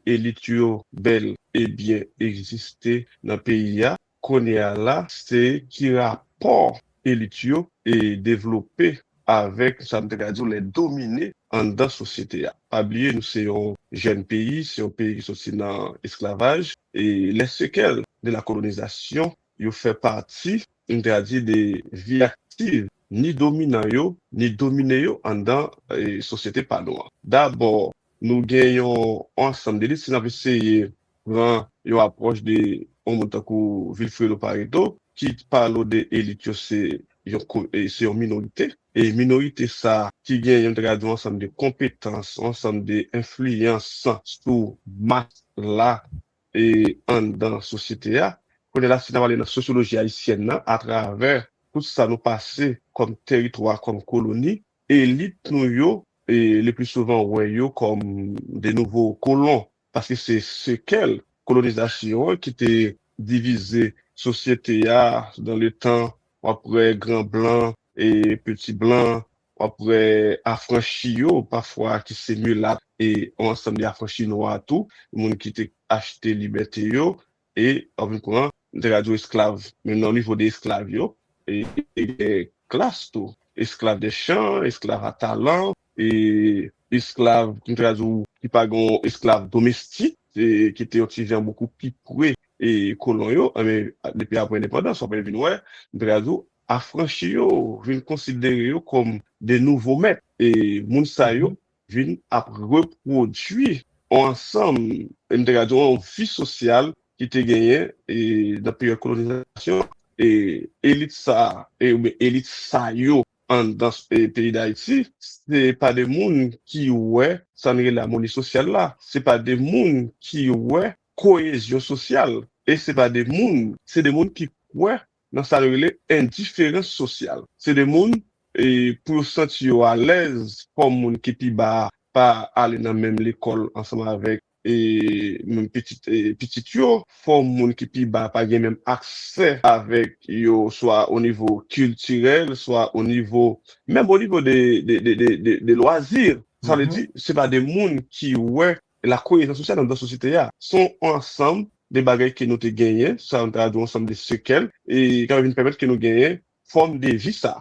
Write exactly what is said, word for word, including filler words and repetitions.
elit yo bèl e byen egziste nan peyi a. Kounye a la, se ki rapò elit yo e devlope avèk sa m te ka di w lè domine anndan sosyete a. Pa bliye, nou se yon jèn peyi, se yon peyi ki soti nan esklavaj, e les séquelles de la colonisation, yo fè pati, m te ka di, de vi aktiv ni dominan yo, ni domine yo anndan e, sosyete pa nou an. Dabò, nou gen yon ansanm de elit, si n ap eseye pran yon apwòch de yon moun tankou Vilfredo Pareto, ki pale w de elit yo se yon, ko- e, se yon minorite. E minorite sa ki gen yon, ta ka di, yon ansanm de konpetans, yon ansanm de enfliyans sou mas la e anndan sosyete a. Kounye a la, si n ap ale nan sosyoloji ayisyèn nan, atravè tout sa nou pase kòm teritwa, kòm koloni, elit nou yo, e le pli souvan, wè yo kòm de nouvo kolon, paske se sekèl kolonizasyon an ki te divize sosyete a dans le temps, w ap wè gran blan e peti blan, w ap wè afranchi yo, pafwa ki se milat, e yon ansanm de afranchi nwa tou, moun ki te achte libète yo, e w ap vin pran, m te ka di w esklav, men nan nivo de esklav yo, e, e gen klas tou, esklav de chan, esklav a talan, e esklav, m te ka di w, ki pa gen esklav domestik, e ki te yon ti jan bokou pi pre e kolon yo, men depi apre endepandans, w ap vin wè, m te ka di w, afranchi yo, vin konsidere yo kòm de nouvo mèt. E moun sa yo vin ap repwodui yon ansanm, e m te ka di w, yon vi sosyal ki te genyen e, nan peryòd kolonizasyon. E elit sa, e, oubyen elit sa yo anndan e, peyi Dayiti, se pa de moun ki wè sa n rele amoni sosyal la. Se pa de moun ki wè koyezyon sosyal. E se pa de moun, se de moun ki kwè nan sa yo rele endiferans sosyal. Se de moun, e, pou yo santi yo alèz kòm moun ki pi ba a, pa ale nan menm lekòl ansanm avèk e, menm pitit, e, pitit yo, fò moun ki pi ba pa gen menm aksè avèk yo, swa o nivo kiltirèl, swa o nivo, menm o nivo de, de, de, de, de, de lwazi. Sa vle di, se pa de moun ki wè la koyezyon sosyal anndan sosyete a. Se yon ansanm de bagay ke nou te genyen, sa nou ta di yon ansanm de sekèl, e k ap vin pèmèt ke nou genyen fòm de vi sa.